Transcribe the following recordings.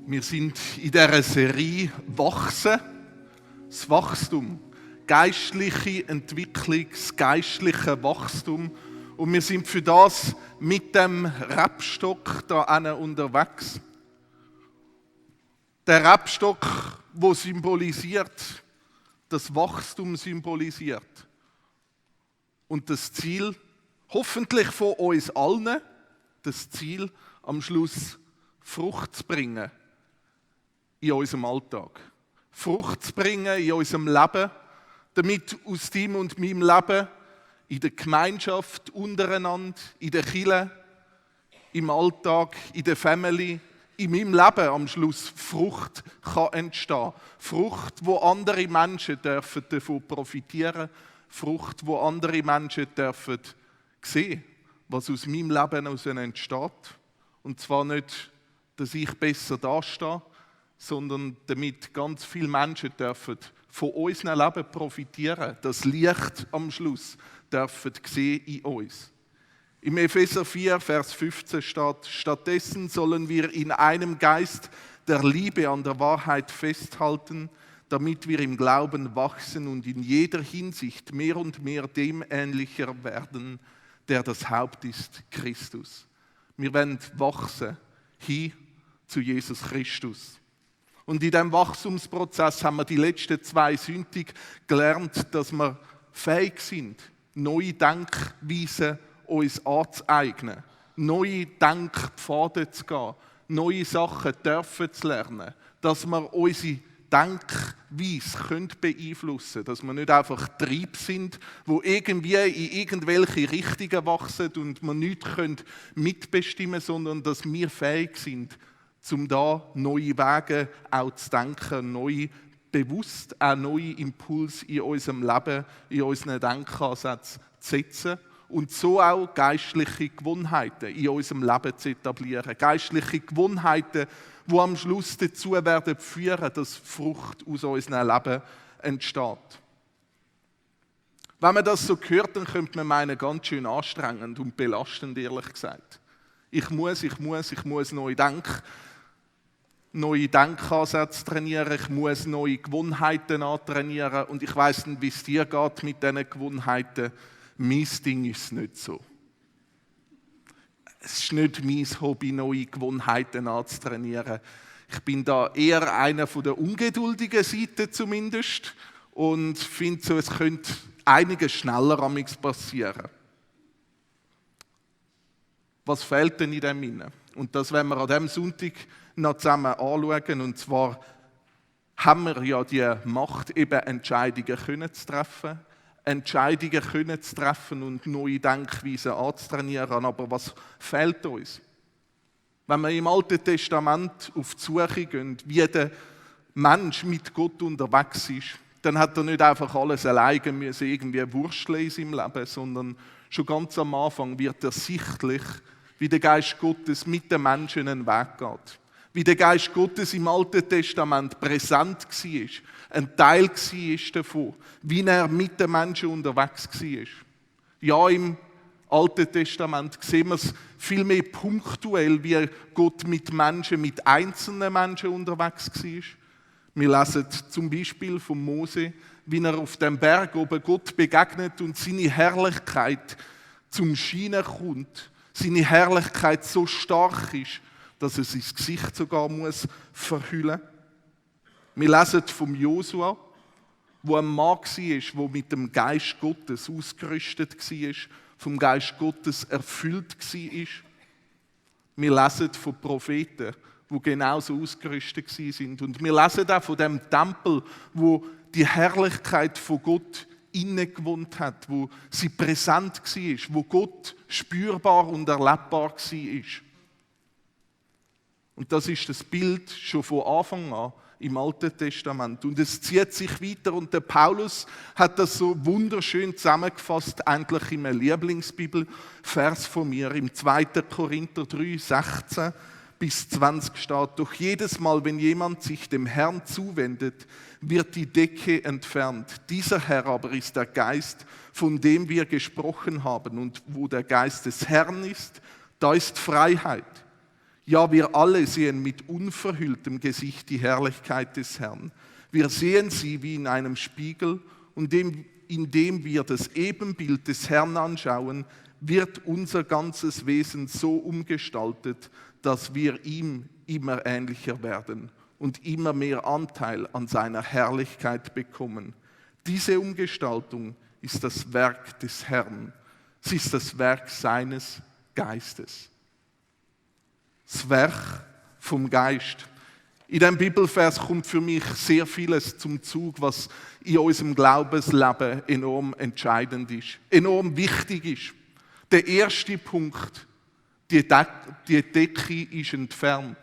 Wir sind in dieser Serie Wachsen, das Wachstum, geistliche Entwicklung, das geistliche Wachstum. Und wir sind für das mit dem Rebstock da unterwegs. Der Rebstock, der symbolisiert, das Wachstum symbolisiert. Und das Ziel, hoffentlich von uns allen, das Ziel, am Schluss Frucht zu bringen in unserem Alltag. Frucht zu bringen in unserem Leben, damit aus deinem und meinem Leben in der Gemeinschaft, untereinander, in der Kirche, im Alltag, in der Family, in meinem Leben am Schluss Frucht kann entstehen. Frucht, wo andere Menschen dürfen davon profitieren. Frucht, wo andere Menschen dürfen sehen, was aus meinem Leben entsteht. Und zwar nicht, dass ich besser dastehe, sondern damit ganz viele Menschen dürfen von unserem Leben profitieren. Das Licht am Schluss dürfen sehen in uns. Im Epheser 4, Vers 15 steht: Stattdessen sollen wir in einem Geist der Liebe an der Wahrheit festhalten, damit wir im Glauben wachsen und in jeder Hinsicht mehr und mehr dem ähnlicher werden, der das Haupt ist, Christus. Wir wollen wachsen hin zu Jesus Christus. Und in diesem Wachstumsprozess haben wir die letzten 2 Sündig gelernt, dass wir fähig sind, neue Denkweisen uns anzueignen, neue Denkpfade zu gehen, neue Sachen dürfen zu lernen, dass wir unsere Denkweise beeinflussen können, dass wir nicht einfach Trieb sind, wo irgendwie in irgendwelche Richtungen wachsen und wir nichts mitbestimmen können, sondern dass wir fähig sind, um da neue Wege auch zu denken, bewusst auch neue Impulse in unserem Leben, in unseren Denkansätzen zu setzen und so auch geistliche Gewohnheiten in unserem Leben zu etablieren. Geistliche Gewohnheiten, die am Schluss dazu werden führen, dass Frucht aus unserem Leben entsteht. Wenn man das so hört, dann könnte man meinen, ganz schön anstrengend und belastend, ehrlich gesagt. Ich muss neue Denkansätze trainieren, ich muss neue Gewohnheiten antrainieren und ich weiss nicht, wie es dir geht mit diesen Gewohnheiten. Mein Ding ist es nicht so. Es ist nicht mein Hobby, neue Gewohnheiten anzutrainieren. Ich bin da eher einer von der ungeduldigen Seite zumindest und finde so, es könnte einiges schneller passieren. Was fehlt denn in dem hinein? Und das werden wir an diesem Sonntag noch zusammen anschauen. Und zwar haben wir ja die Macht, eben Entscheidungen zu treffen. Entscheidungen zu treffen und neue Denkweisen anzutrainieren. Aber was fehlt uns? Wenn wir im Alten Testament auf die Suche gehen, wie der Mensch mit Gott unterwegs ist, dann hat er nicht einfach alles alleine müssen irgendwie wursteln in seinem Leben, sondern schon ganz am Anfang wird ersichtlich, wie der Geist Gottes mit den Menschen einen Weg geht. Wie der Geist Gottes im Alten Testament präsent war, ein Teil war davon, wie er mit den Menschen unterwegs war. Ja, im Alten Testament sehen wir es viel mehr punktuell, wie Gott mit Menschen, mit einzelnen Menschen unterwegs war. Wir lesen zum Beispiel von Mose, wie er auf dem Berg oben Gott begegnet und seine Herrlichkeit zum Scheinen kommt. Seine Herrlichkeit so stark ist, dass er sein Gesicht sogar verhüllen muss. Wir lesen vom Josua, wo ein Mann war, der mit dem Geist Gottes ausgerüstet war, vom Geist Gottes erfüllt war. Wir lesen von Propheten, die genauso ausgerüstet sind. Und wir lesen auch von dem Tempel, wo die Herrlichkeit von Gott inne gewohnt hat, wo sie präsent war, wo Gott spürbar und erlebbar war. Und das ist das Bild schon von Anfang an im Alten Testament. Und es zieht sich weiter und der Paulus hat das so wunderschön zusammengefasst, eigentlich in einem Lieblingsbibelvers von mir, im 2. Korinther 3, 16 bis 20 steht: Doch jedes Mal, wenn jemand sich dem Herrn zuwendet, wird die Decke entfernt. Dieser Herr aber ist der Geist, von dem wir gesprochen haben. Und wo der Geist des Herrn ist, da ist Freiheit. Ja, wir alle sehen mit unverhülltem Gesicht die Herrlichkeit des Herrn. Wir sehen sie wie in einem Spiegel und indem wir das Ebenbild des Herrn anschauen, wird unser ganzes Wesen so umgestaltet, dass wir ihm immer ähnlicher werden und immer mehr Anteil an seiner Herrlichkeit bekommen. Diese Umgestaltung ist das Werk des Herrn. Sie ist das Werk seines Geistes. Das Werk vom Geist. In diesem Bibelvers kommt für mich sehr vieles zum Zug, was in unserem Glaubensleben enorm entscheidend ist, enorm wichtig ist. Der erste Punkt, die Decke ist entfernt.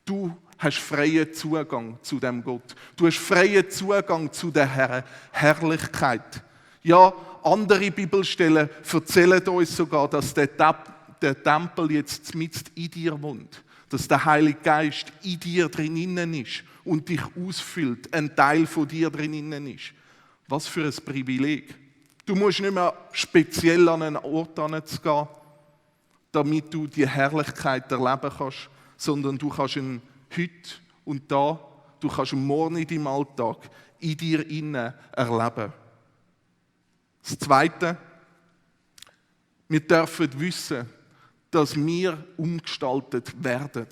Du hast freien Zugang zu dem Gott. Du hast freien Zugang zu der Herrlichkeit. Ja, andere Bibelstellen erzählen uns sogar, dass der Tempel jetzt mitten in dir wohnt. Dass der Heilige Geist in dir drinnen ist und dich ausfüllt, ein Teil von dir drinnen ist. Was für ein Privileg. Du musst nicht mehr speziell an einen Ort gehen, damit du die Herrlichkeit erleben kannst, sondern du kannst ihn heute und da, du kannst ihn morgen in deinem Alltag in dir innen erleben. Das Zweite, wir dürfen wissen, dass wir umgestaltet werden.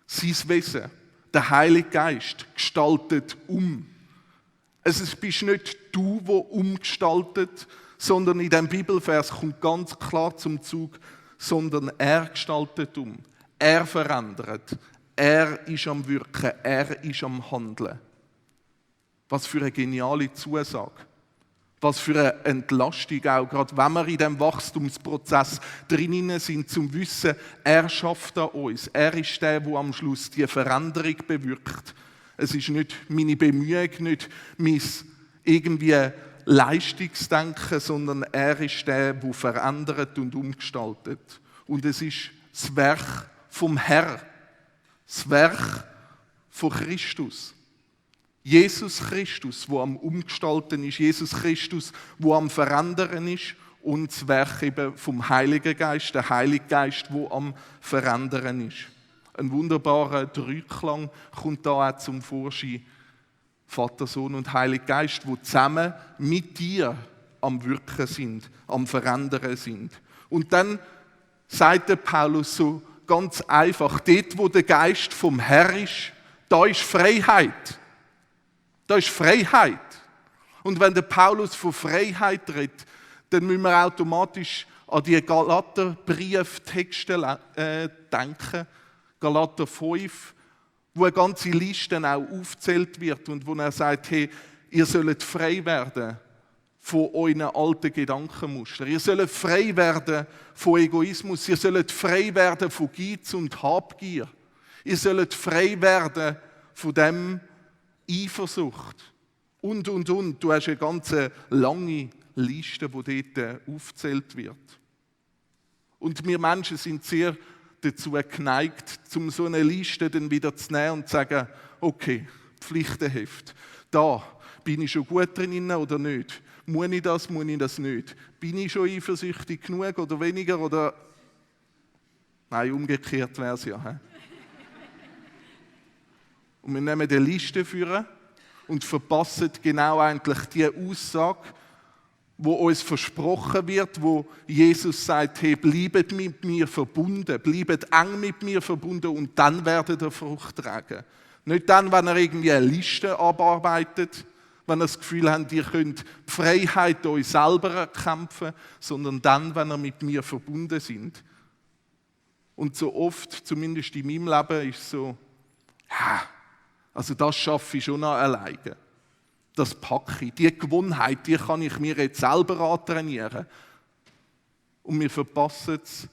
Sein Wesen, der Heilige Geist, gestaltet um. Es bist nicht du, der umgestaltet, sondern in diesem Bibelvers kommt ganz klar zum Zug, sondern er gestaltet um. Er verändert. Er ist am Wirken. Er ist am Handeln. Was für eine geniale Zusage. Was für eine Entlastung auch, gerade wenn wir in diesem Wachstumsprozess drinnen sind, zum Wissen, er schafft an uns. Er ist der, der am Schluss die Veränderung bewirkt. Es ist nicht meine Bemühung, nicht mein irgendwie Leistungsdenken, sondern er ist der, der verändert und umgestaltet. Und es ist das Werk vom Herrn, das Werk von Christus. Jesus Christus, der am Umgestalten ist, Jesus Christus, der am Verändern ist und das Werk eben vom Heiligen Geist, der Heilige Geist, der am Verändern ist. Ein wunderbarer Dreiklang kommt da auch zum Vorschein. Vater, Sohn und Heiliger Geist, die zusammen mit dir am Wirken sind, am Verändern sind. Und dann sagt der Paulus so ganz einfach, dort wo der Geist vom Herrn ist, da ist Freiheit. Da ist Freiheit. Und wenn der Paulus von Freiheit redet, dann müssen wir automatisch an die Galaterbrieftexte denken. Galater 5, wo eine ganze Liste auch aufgezählt wird und wo er sagt, hey, ihr sollt frei werden von euren alten Gedankenmustern. Ihr sollt frei werden von Egoismus. Ihr sollt frei werden von Geiz und Habgier. Ihr sollt frei werden von dem Eifersucht. Und. Du hast eine ganz lange Liste, die dort aufgezählt wird. Und wir Menschen sind sehr dazu geneigt, um so eine Liste dann wieder zu nehmen und zu sagen, okay, Pflichtenheft, da bin ich schon gut drin oder nicht? Muss ich das nicht? Bin ich schon eifersüchtig genug oder weniger? Oder nein, umgekehrt wäre es ja. He? Und wir nehmen die Liste führen und verpassen genau eigentlich die Aussage, wo uns versprochen wird, wo Jesus sagt, hey, bleibt mit mir verbunden, bleibt eng mit mir verbunden und dann werdet ihr Frucht tragen. Nicht dann, wenn ihr irgendwie eine Liste abarbeitet, wenn ihr das Gefühl habt, ihr könnt die Freiheit euch selber erkämpfen, sondern dann, wenn ihr mit mir verbunden sind. Und so oft, zumindest in meinem Leben, ist es so, ja, also das schaffe ich schon noch alleine. Das packe ich. Die Gewohnheit, die kann ich mir jetzt selber antrainieren. Und wir verpassen es,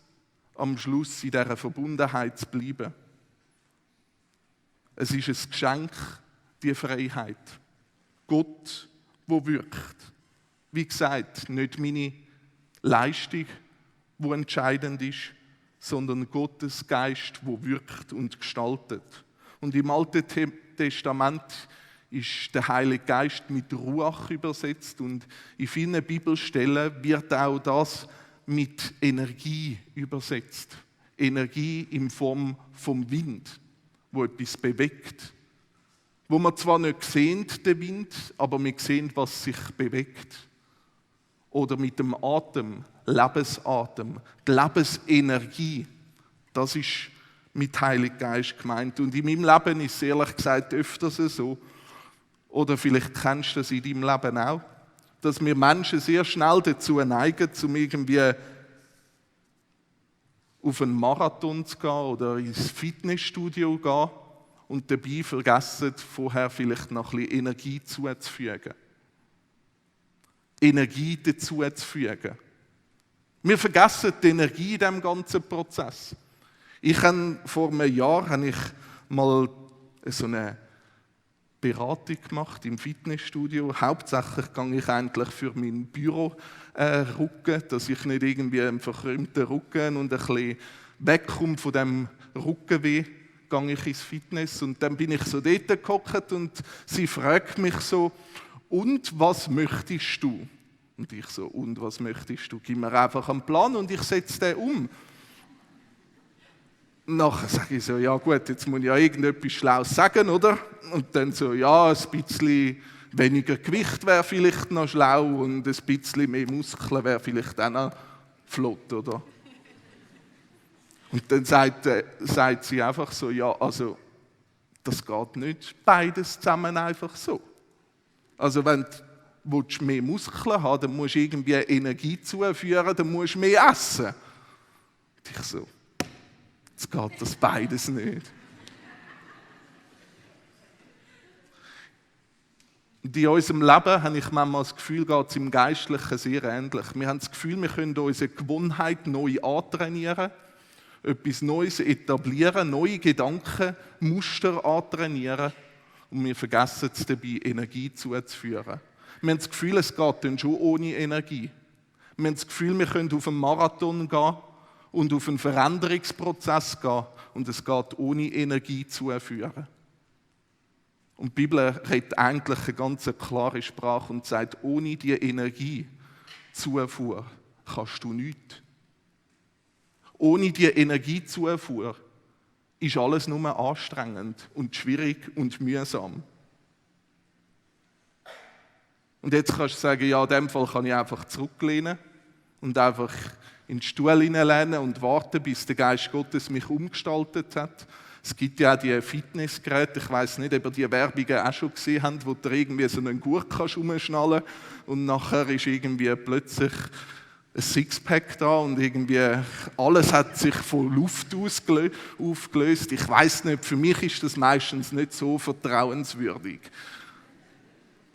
am Schluss in dieser Verbundenheit zu bleiben. Es ist ein Geschenk, die Freiheit. Gott, der wirkt. Wie gesagt, nicht meine Leistung, die entscheidend ist, sondern Gottes Geist, der wirkt und gestaltet. Und im Alten Testament ist der Heilige Geist mit Ruach übersetzt und in vielen Bibelstellen wird auch das mit Energie übersetzt. Energie in Form vom Wind, wo etwas bewegt. Wo wir zwar nicht sehen, den Wind, aber wir sehen, was sich bewegt. Oder mit dem Atem, Lebensatem, die Lebensenergie. Das ist mit Heiliger Geist gemeint. Und in meinem Leben ist es ehrlich gesagt öfters so, oder vielleicht kennst du das in deinem Leben auch, dass wir Menschen sehr schnell dazu neigen, um irgendwie auf einen Marathon zu gehen oder ins Fitnessstudio zu gehen und dabei vergessen, vorher vielleicht noch ein bisschen Energie zuzufügen. Energie dazu zu fügen. Wir vergessen die Energie in diesem ganzen Prozess. Vor einem Jahr habe ich mal so eine Beratung gemacht im Fitnessstudio. Hauptsächlich gehe ich eigentlich für meinen Büro-Rücken, dass ich nicht irgendwie einen verkrümmten Rücken und ein bisschen wegkomme von dem Rückenweh, gehe ich ins Fitness. Und dann bin ich so dort gehockt und sie fragt mich so, und was möchtest du? Und ich so, und was möchtest du? Gib mir einfach einen Plan und ich setze den um. Nachher sage ich so, ja gut, jetzt muss ich ja irgendetwas Schlaues sagen, oder? Und dann so, ja, ein bisschen weniger Gewicht wäre vielleicht noch schlau und ein bisschen mehr Muskeln wäre vielleicht auch noch flott, oder? Und dann sagt sie einfach so, ja, also das geht nicht beides zusammen einfach so. Also wenn du mehr Muskeln haben, dann musst du irgendwie Energie zuführen, dann musst du mehr essen. Und ich so, jetzt geht das beides nicht. Und in unserem Leben habe ich manchmal das Gefühl, geht es im Geistlichen sehr ähnlich. Wir haben das Gefühl, wir können unsere Gewohnheit neu antrainieren, etwas Neues etablieren, neue Gedanken, Muster antrainieren und wir vergessen es dabei, Energie zuzuführen. Wir haben das Gefühl, es geht dann schon ohne Energie. Wir haben das Gefühl, wir können auf einen Marathon gehen und auf einen Veränderungsprozess gehen und es geht ohne Energie zuführen. Und die Bibel redet eigentlich eine ganz klare Sprache und sagt, ohne die Energiezufuhr kannst du nichts. Ohne die Energiezufuhr ist alles nur anstrengend und schwierig und mühsam. Und jetzt kannst du sagen, ja, in dem Fall kann ich einfach zurücklehnen und einfach in den Stuhl hineinlehnen und warten, bis der Geist Gottes mich umgestaltet hat. Es gibt ja auch die Fitnessgeräte, ich weiss nicht, ob ihr die Werbungen auch schon gesehen habt, wo du irgendwie so einen Gurt umschnallen kannst und nachher ist irgendwie plötzlich ein Sixpack da und irgendwie alles hat sich von Luft aufgelöst. Ich weiss nicht, für mich ist das meistens nicht so vertrauenswürdig.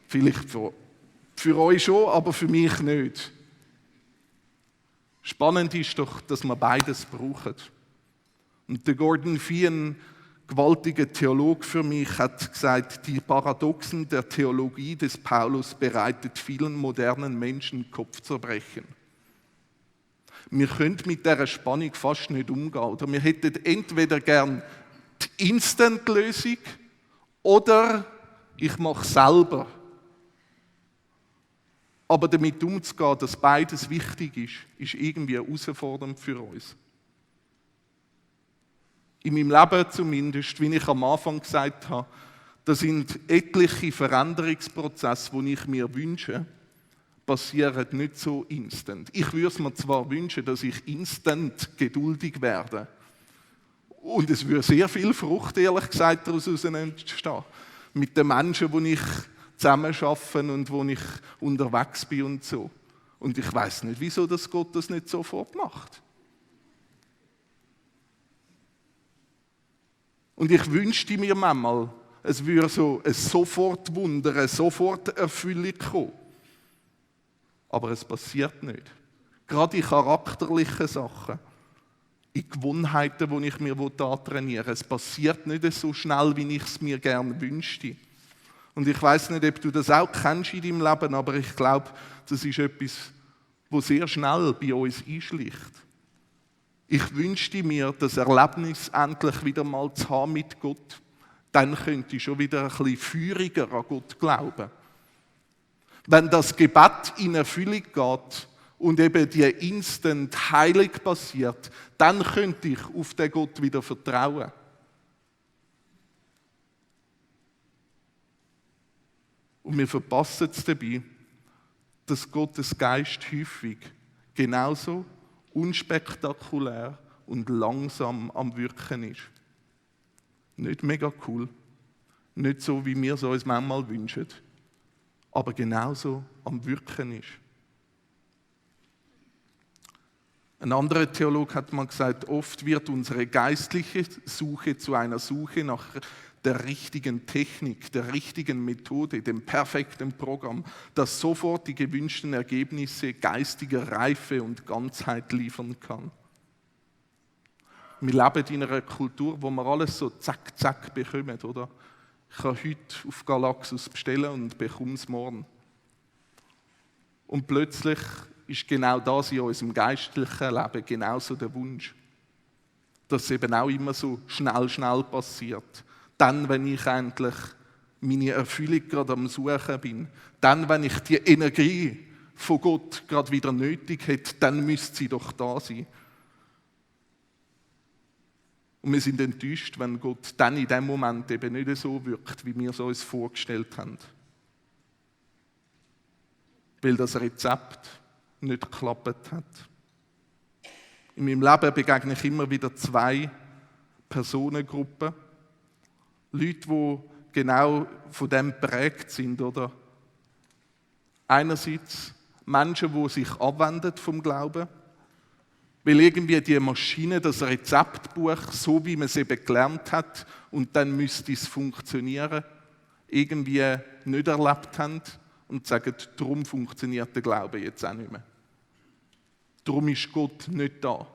Vielleicht für euch schon, aber für mich nicht. Spannend ist doch, dass man beides braucht. Und der Gordon Fee, ein gewaltiger Theologe für mich, hat gesagt, die Paradoxen der Theologie des Paulus bereitet vielen modernen Menschen Kopfzerbrechen. Wir können mit dieser Spannung fast nicht umgehen. Oder wir hätten entweder gern die Instant-Lösung oder ich mache selber. Aber damit umzugehen, dass beides wichtig ist irgendwie herausfordernd für uns. In meinem Leben zumindest, wie ich am Anfang gesagt habe, da sind etliche Veränderungsprozesse, die ich mir wünsche, passieren nicht so instant. Ich würde es mir zwar wünschen, dass ich instant geduldig werde. Und es würde sehr viel Frucht, ehrlich gesagt, daraus entstehen. Mit den Menschen, die ich zusammen arbeite und wo ich unterwegs bin und so. Und ich weiß nicht, wieso das Gott das nicht sofort macht. Und ich wünschte mir manchmal, es würde so ein Sofortwunder, eine Soforterfüllung kommen. Aber es passiert nicht. Gerade in charakterlichen Sachen, in Gewohnheiten, die ich mir antrainieren will. Es passiert nicht so schnell, wie ich es mir gerne wünschte. Und ich weiß nicht, ob du das auch kennst in deinem Leben, aber ich glaube, das ist etwas, was sehr schnell bei uns einschlicht. Ich wünschte mir, das Erlebnis endlich wieder mal zu haben mit Gott. Dann könnte ich schon wieder ein bisschen feuriger an Gott glauben. Wenn das Gebet in Erfüllung geht und eben die Instant Heilung passiert, dann könnte ich auf den Gott wieder vertrauen. Und wir verpassen es dabei, dass Gottes Geist häufig genauso unspektakulär und langsam am Wirken ist. Nicht mega cool, nicht so, wie wir es uns manchmal wünschen, aber genauso am Wirken ist. Ein anderer Theologe hat mal gesagt, oft wird unsere geistliche Suche zu einer Suche nach der richtigen Technik, der richtigen Methode, dem perfekten Programm, das sofort die gewünschten Ergebnisse geistiger Reife und Ganzheit liefern kann. Wir leben in einer Kultur, wo wir alles so zack, zack bekommen, oder? Ich kann heute auf Galaxus bestellen und bekomme es morgen. Und plötzlich ist genau das in unserem geistlichen Leben genauso der Wunsch. Dass es eben auch immer so schnell passiert. Dann, wenn ich endlich meine Erfüllung gerade am Suchen bin, dann, wenn ich die Energie von Gott gerade wieder nötig hätte, dann müsste sie doch da sein. Und wir sind enttäuscht, wenn Gott dann in dem Moment eben nicht so wirkt, wie wir es uns vorgestellt haben. Weil das Rezept nicht geklappt hat. In meinem Leben begegne ich immer wieder 2 Personengruppen. Leute, die genau von dem geprägt sind, oder? Einerseits Menschen, die sich abwenden vom Glauben, weil irgendwie die Maschine, das Rezeptbuch, so wie man es eben gelernt hat und dann müsste es funktionieren, irgendwie nicht erlebt haben und sagen, darum funktioniert der Glaube jetzt auch nicht mehr. Darum ist Gott nicht da,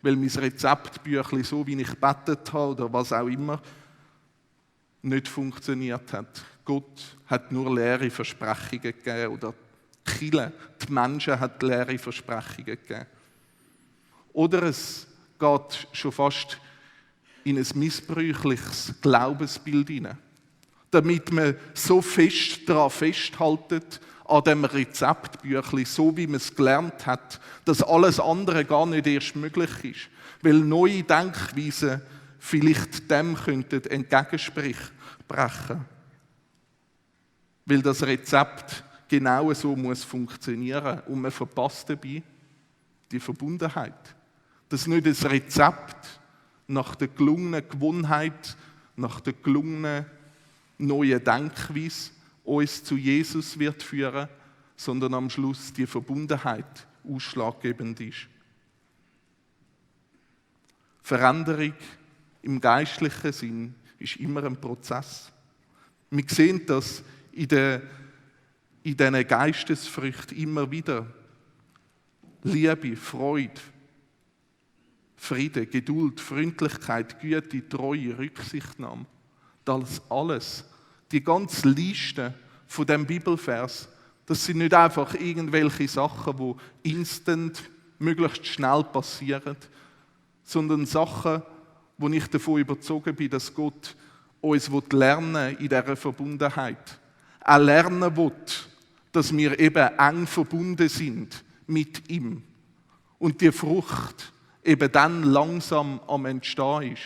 weil mein Rezeptbüchlein, so wie ich gebetet habe oder was auch immer, nicht funktioniert hat. Gott hat nur leere Versprechungen gegeben oder die Kirche, die Menschen hat leere Versprechungen gegeben. Oder es geht schon fast in ein missbräuchliches Glaubensbild hinein, damit man so fest daran festhält, an dem Rezeptbüchlein, so wie man es gelernt hat, dass alles andere gar nicht erst möglich ist, weil neue Denkweisen vielleicht dem könnten entgegensprechen. Weil das Rezept genau so muss funktionieren und man verpasst dabei die Verbundenheit. Dass nicht das Rezept nach der gelungenen Gewohnheit, nach der gelungenen neuen Denkweise uns zu Jesus wird führen, sondern am Schluss die Verbundenheit ausschlaggebend ist. Veränderung im geistlichen Sinn ist immer ein Prozess. Wir sehen das in diesen Geistesfrüchten immer wieder. Liebe, Freude, Friede, Geduld, Freundlichkeit, Güte, Treue, Rücksichtnahme. Das alles, die ganze Liste von dem Bibelvers, das sind nicht einfach irgendwelche Sachen, die instant, möglichst schnell passieren, sondern Sachen, wo ich davon überzeugt bin, dass Gott uns lernen in dieser Verbundenheit. Er lernen will, dass wir eben eng verbunden sind mit ihm. Und die Frucht eben dann langsam am Entstehen ist,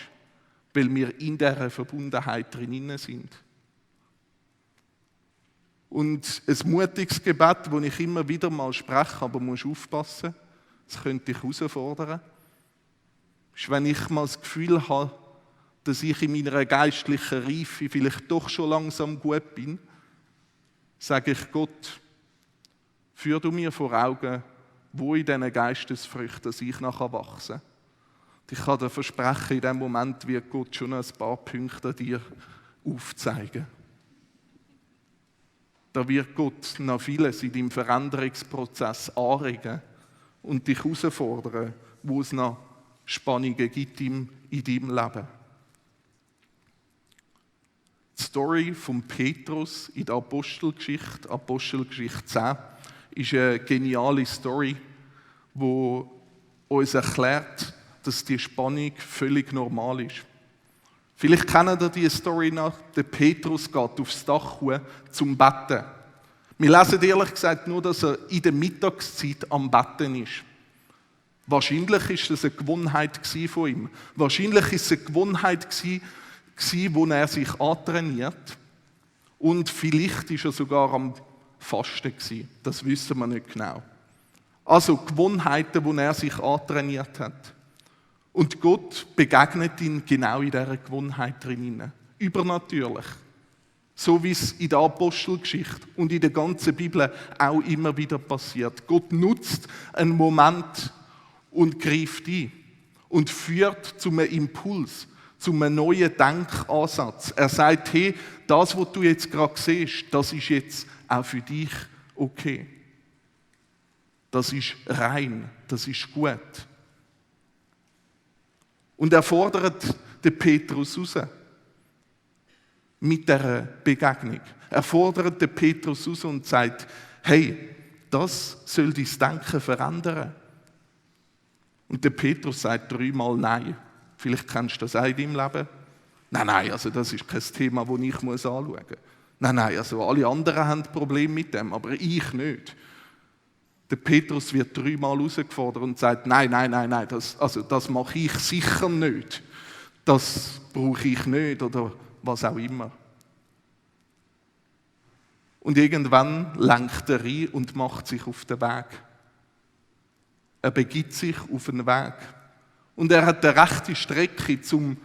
weil wir in dieser Verbundenheit drinnen sind. Und ein mutiges Gebet, das ich immer wieder mal spreche, aber muss aufpassen, das könnte dich herausfordern, ist, wenn ich mal das Gefühl habe, dass ich in meiner geistlichen Reife vielleicht doch schon langsam gut bin, sage ich Gott, führ du mir vor Augen, wo in diesen Geistesfrüchten dass ich nachher wachse. Ich kann dir versprechen, in dem Moment wird Gott schon ein paar Punkte dir aufzeigen. Da wird Gott noch vieles in deinem Veränderungsprozess anregen und dich herausfordern, wo es noch Spannungen gibt in deinem Leben. Die Story von Petrus in der Apostelgeschichte 10, ist eine geniale Story, die uns erklärt, dass die Spannung völlig normal ist. Vielleicht kennt ihr diese Story noch. Der Petrus geht aufs Dach hoch zum Betten. Wir lesen ehrlich gesagt nur, dass er in der Mittagszeit am Betten ist. Wahrscheinlich ist das eine Gewohnheit von ihm. Wahrscheinlich ist es eine Gewohnheit wo er sich antrainiert. Und vielleicht ist er sogar am Fasten gewesen. Das wissen wir nicht genau. Also Gewohnheiten, wo er sich antrainiert hat. Und Gott begegnet ihn genau in dieser Gewohnheit drin. Übernatürlich. So wie es in der Apostelgeschichte und in der ganzen Bibel auch immer wieder passiert. Gott nutzt einen Moment und greift ein und führt zu einem Impuls, zu einem neuen Denkansatz. Er sagt, hey, das, was du jetzt gerade siehst, das ist jetzt auch für dich okay. Das ist rein, das ist gut. Und er fordert den Petrus raus. Mit dieser Begegnung. Er fordert den Petrus raus und sagt, hey, das soll dein Denken verändern. Und der Petrus sagt 3-mal Nein. Vielleicht kennst du das auch in deinem Leben. Nein, also das ist kein Thema, das ich anschauen muss. Nein, also alle anderen haben Probleme mit dem, aber ich nicht. Der Petrus wird 3-mal herausgefordert und sagt, nein, das mache ich sicher nicht. Das brauche ich nicht oder was auch immer. Und irgendwann lenkt er ein und macht sich auf den Weg. Er begibt sich auf den Weg. Und er hat eine rechte Strecke zum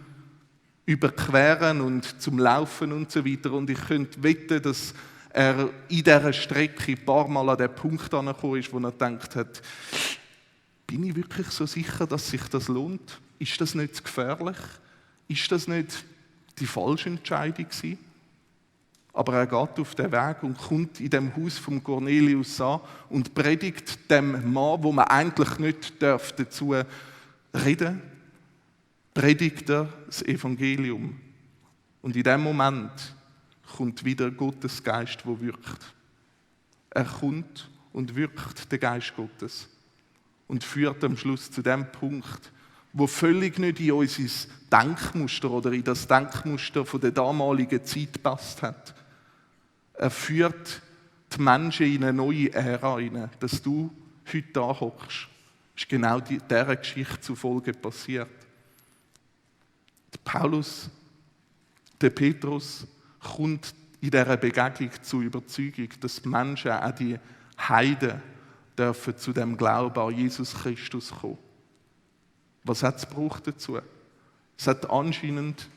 Überqueren und zum Laufen und so weiter. Und ich könnte wetten, dass er in dieser Strecke ein paar Mal an den Punkt angekommen ist, wo er gedacht hat, bin ich wirklich so sicher, dass sich das lohnt? Ist das nicht zu gefährlich? Ist das nicht die falsche Entscheidung gewesen? Aber er geht auf den Weg und kommt in dem Haus von Cornelius an und predigt dem Mann, wo man eigentlich nicht dazu reden darf, predigt er das Evangelium. Und in dem Moment kommt wieder Gottes Geist, der wirkt. Er kommt und wirkt, der Geist Gottes. Und führt am Schluss zu dem Punkt, wo völlig nicht in unser Denkmuster oder in das Denkmuster von der damaligen Zeit gepasst hat. Er führt die Menschen in eine neue Ära hinein, dass du heute da hockst. Ist genau dieser Geschichte zufolge passiert. Der Petrus kommt in dieser Begegnung zur Überzeugung, dass die Menschen, auch die Heiden, dürfen zu dem Glauben an Jesus Christus kommen. Was hat es gebraucht dazu? Es hat anscheinend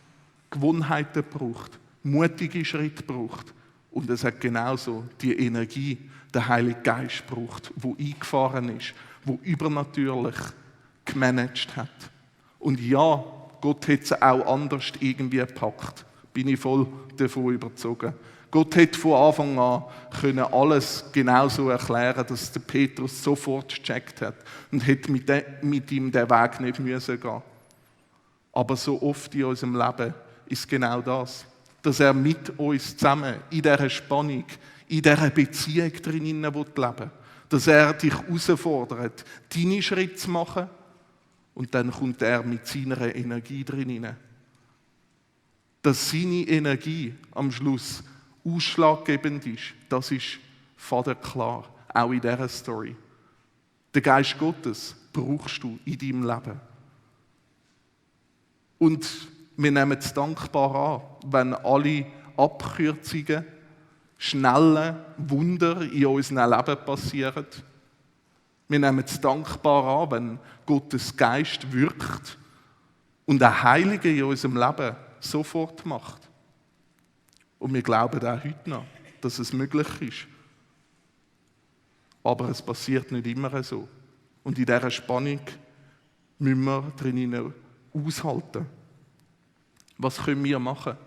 Gewohnheiten gebraucht, mutige Schritte gebraucht und es hat genauso die Energie, der Heilige Geist gebraucht, wo eingefahren ist, wo übernatürlich gemanagt hat. Und ja, Gott hat es auch anders irgendwie gepackt. Bin ich voll davon überzeugt. Gott hätte von Anfang an können alles genauso erklären, dass der Petrus sofort gecheckt hat und hätte mit ihm den Weg nicht müssen gehen. Aber so oft in unserem Leben ist genau das, dass er mit uns zusammen in dieser Spannung, in dieser Beziehung drinnen leben will. Dass er dich herausfordert, deine Schritte zu machen und dann kommt er mit seiner Energie drinnen. Dass seine Energie am Schluss ausschlaggebend ist, das ist vaterklar, auch in dieser Story. Den Geist Gottes brauchst du in deinem Leben. Und wir nehmen es dankbar an, wenn alle Abkürzungen, schnelle Wunder in unserem Leben passieren. Wir nehmen es dankbar an, wenn Gottes Geist wirkt und ein Heiliger in unserem Leben sofort macht. Und wir glauben auch heute noch, dass es möglich ist. Aber es passiert nicht immer so. Und in dieser Spannung müssen wir drinnen aushalten. Was können wir machen?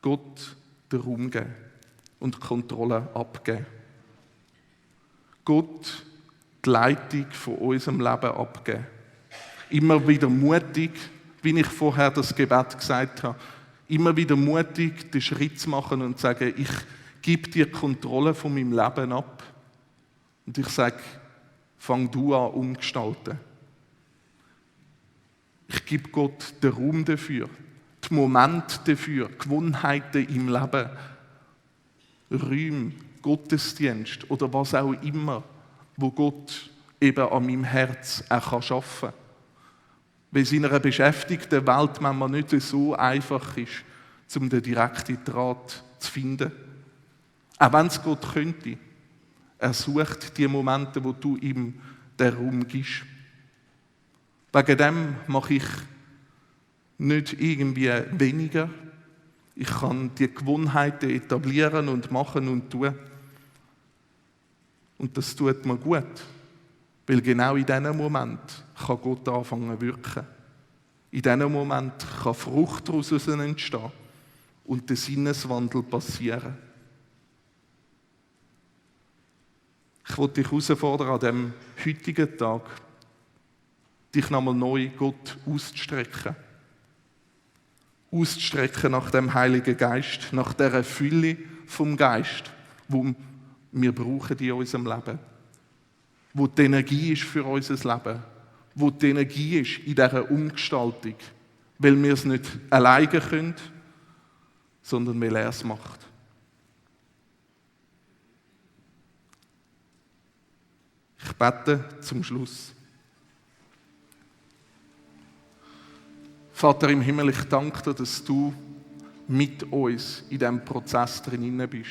Gott den Raum geben und die Kontrolle abgeben. Gott die Leitung von unserem Leben abgeben. Immer wieder mutig, wie ich vorher das Gebet gesagt habe, immer wieder mutig, den Schritt zu machen und zu sagen, ich gebe dir die Kontrolle von meinem Leben ab. Und ich sage, fang du an umgestalten. Ich gebe Gott den Raum dafür, die Momente dafür, Gewohnheiten im Leben. Räume, Gottesdienst oder was auch immer, wo Gott eben an meinem Herz auch arbeiten kann. Weil es in einer beschäftigten Welt manchmal nicht so einfach ist, um den direkten Draht zu finden. Auch wenn es Gott könnte. Er sucht die Momente, wo du ihm den Raum gibst. Wegen dem mache ich nicht irgendwie weniger. Ich kann die Gewohnheiten etablieren und machen und tun. Und das tut mir gut. Weil genau in diesem Moment kann Gott anfangen zu wirken. In diesem Moment kann Frucht daraus entstehen und der Sinneswandel passieren. Ich will dich herausfordern, an diesem heutigen Tag, dich nochmal neu Gott auszustrecken. Auszustrecken nach dem Heiligen Geist, nach dieser Fülle vom Geist, wo wir brauchen in unserem Leben. Wo die Energie ist für unser Leben. Wo die Energie ist in dieser Umgestaltung. Weil wir es nicht alleine können, sondern weil er es macht. Ich bete zum Schluss. Vater im Himmel, ich danke dir, dass du mit uns in diesem Prozess drin bist.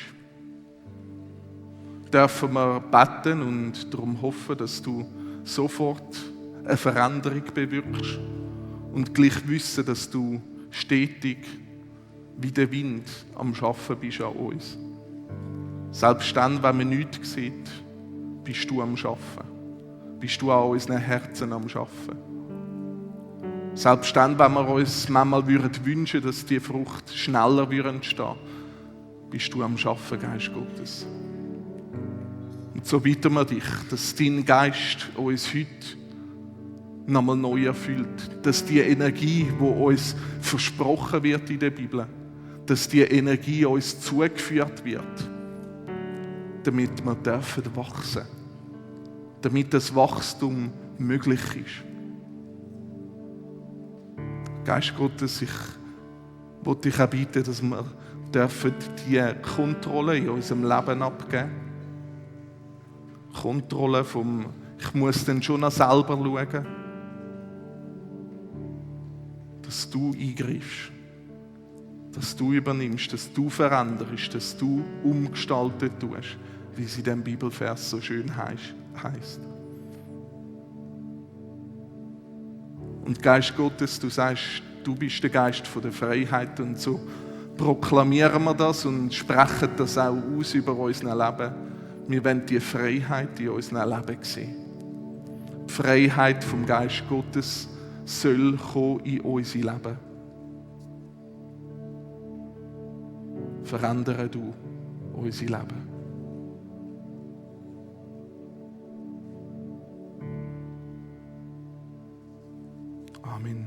Dürfen wir beten und darum hoffen, dass du sofort eine Veränderung bewirkst und gleich wissen, dass du stetig wie der Wind am Arbeiten bist an uns. Selbst dann, wenn man nichts sieht, bist du am Arbeiten. Bist du an unseren Herzen am Arbeiten. Selbst dann, wenn wir uns manchmal wünschen, dass die Frucht schneller entstehen, bist du am Arbeiten, Geist Gottes. Und so bitten wir dich, dass dein Geist uns heute nochmal neu erfüllt. Dass die Energie, die uns versprochen wird in der Bibel, dass die Energie uns zugeführt wird, damit wir dürfen wachsen. Damit das Wachstum möglich ist. Geist Gottes, ich will dich auch bitten, dass wir dürfen die Kontrolle in unserem Leben abgeben. Kontrolle vom, ich muss dann schon noch selber schauen. Dass du eingreifst. Dass du übernimmst, dass du veränderst, dass du umgestaltet tust, wie es in diesem Bibelvers so schön heißt. Und Geist Gottes, du sagst, du bist der Geist von der Freiheit und so proklamieren wir das und sprechen das auch aus über unser Leben. Wir wollen die Freiheit in unserem Leben sehen. Die Freiheit vom Geist Gottes soll kommen in unser Leben. Verändere du unser Leben. Amen.